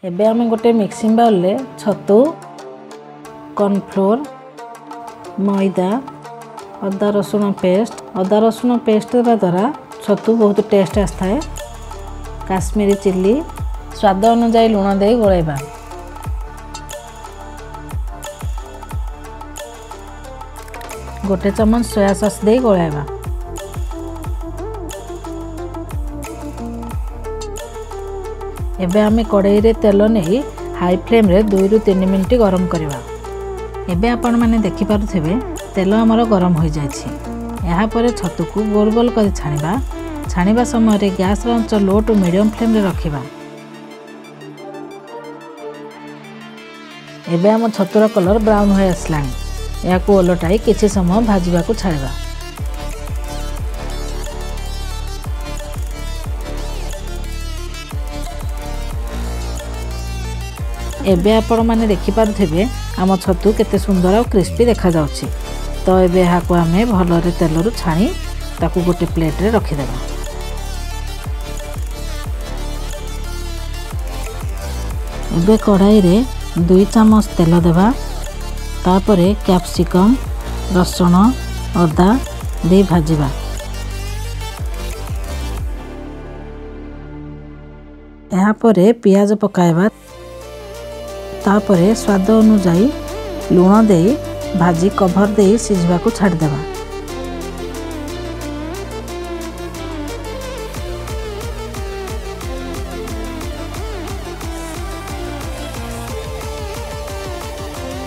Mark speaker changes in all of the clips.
Speaker 1: ଏବେ ଆମେ ଗୋଟେ ମିକ୍ସିଂ ବାଉଲରେ ଛତୁ, କର୍ଣ୍ଣଫ୍ଲୋର, ମଇଦା, ଅଦା ରସୁଣ ପେଷ୍ଟ। ଅଦା ରସୁଣ ପେଷ୍ଟ ଦେବା ଦ୍ୱାରା ଛତୁ ବହୁତ ଟେଷ୍ଟ ଆସିଥାଏ। କାଶ୍ମୀରୀ ଚିଲି, ସ୍ୱାଦ ଅନୁଯାୟୀ ଲୁଣ ଦେଇ ଗୋଳାଇବା। ଗୋଟେ ଚାମଚ ସୋୟା ସସ୍ ଦେଇ ଗୋଳାଇବା। ଏବେ ଆମେ କଡ଼େଇରେ ତେଲ ନେଇ ହାଇ ଫ୍ଲେମ୍ରେ 2ରୁ 3 ମିନିଟ୍ ଗରମ କରିବା। ଏବେ ଆପଣମାନେ ଦେଖିପାରୁଥିବେ ତେଲ ଆମର ଗରମ ହୋଇଯାଇଛି। ଏହାପରେ ଛତୁକୁ ଗୋଲ ଗୋଲ କରି ଛାଣିବା। ଛାଣିବା ସମୟରେ ଗ୍ୟାସ୍ର ଆଞ୍ଚ ଲୋ ଟୁ ମିଡ଼ିୟମ୍ ଫ୍ଲେମ୍ରେ ରଖିବା। ଏବେ ଆମ ଛତୁର କଲର୍ ବ୍ରାଉନ୍ ହୋଇ ଆସିଲାଣି। ଏହାକୁ ଓଲଟାଇ କିଛି ସମୟ ଭାଜିବାକୁ ଛାଡ଼ିବା। ଏବେ ଆପଣମାନେ ଦେଖିପାରୁଥିବେ ଆମ ଛତୁ କେତେ ସୁନ୍ଦର ଆଉ କ୍ରିସ୍ପି ଦେଖାଯାଉଛି। ତ ଏବେ ଏହାକୁ ଆମେ ଭଲରେ ତେଲରୁ ଛାଣି ତାକୁ ଗୋଟେ ପ୍ଲେଟ୍ରେ ରଖିଦେବା। ଏବେ କଢ଼ାଇରେ 2 ଚାମଚ ତେଲ ଦେବା। ତାପରେ କ୍ୟାପ୍ସିକମ୍, ରସୁଣ, ଅଦା ଦେଇ ଭାଜିବା। ଏହାପରେ ପିଆଜ ପକାଇବା। ତାପରେ ସ୍ୱାଦ ଅନୁଯାୟୀ ଲୁଣ ଦେଇ ଭାଜି କଭର ଦେଇ ସିଝିବାକୁ ଛାଡ଼ିଦେବା।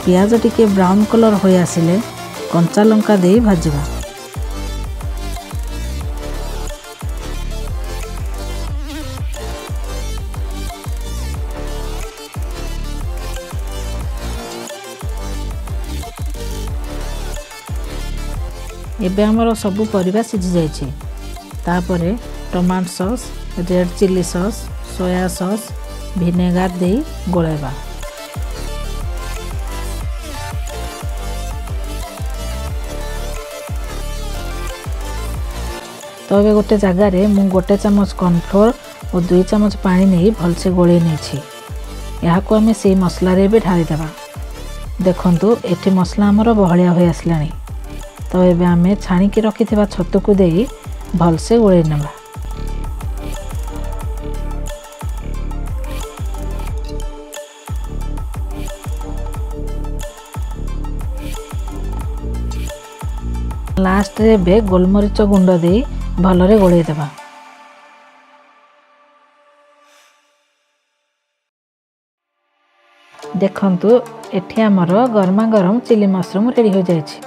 Speaker 1: ପିଆଜ ଟିକେ ବ୍ରାଉନ୍ କଲର୍ ହୋଇ ଆସିଲେ କଞ୍ଚା ଲଙ୍କା ଦେଇ ଭାଜିବା। ଏବେ ଆମର ସବୁ ପରିବା ସିଝି ଯାଇଛି। ତାପରେ tomato sauce, red chilli sauce, soya sauce, vinegar ଦେଇ ଗୋଳାଇବା। ତ ଏବେ ଗୋଟେ ଜାଗାରେ ମୁଁ 1 ଚାମଚ କର୍ଣ୍ଣଫ୍ଲୋର ଓ 2 ଚାମଚ ପାଣି ନେଇ ଭଲସେ ଗୋଳେଇ ନେଇଛି। ଏହାକୁ ଆମେ ସେଇ ମସଲାରେ ଏବେ ଢାଳିଦେବା। ଦେଖନ୍ତୁ ଏଠି ମସଲା ଆମର ବହଳିଆ ହୋଇ ଆସିଲାଣି। ତ ଏବେ ଆମେ ଛାଣିକି ରଖିଥିବା ଛତୁକୁ ଦେଇ ଭଲସେ ଗୋଳେଇ ନେବା। ଲାଷ୍ଟରେ ଏବେ ଗୋଲମରିଚ ଗୁଣ୍ଡ ଦେଇ ଭଲରେ ଗୋଳେଇ ଦେବା। ଦେଖନ୍ତୁ ଏଠି ଆମର ଗରମା ଗରମ ଚିଲି ମସରୁମ୍ ରେଡ଼ି ହୋଇଯାଇଛି।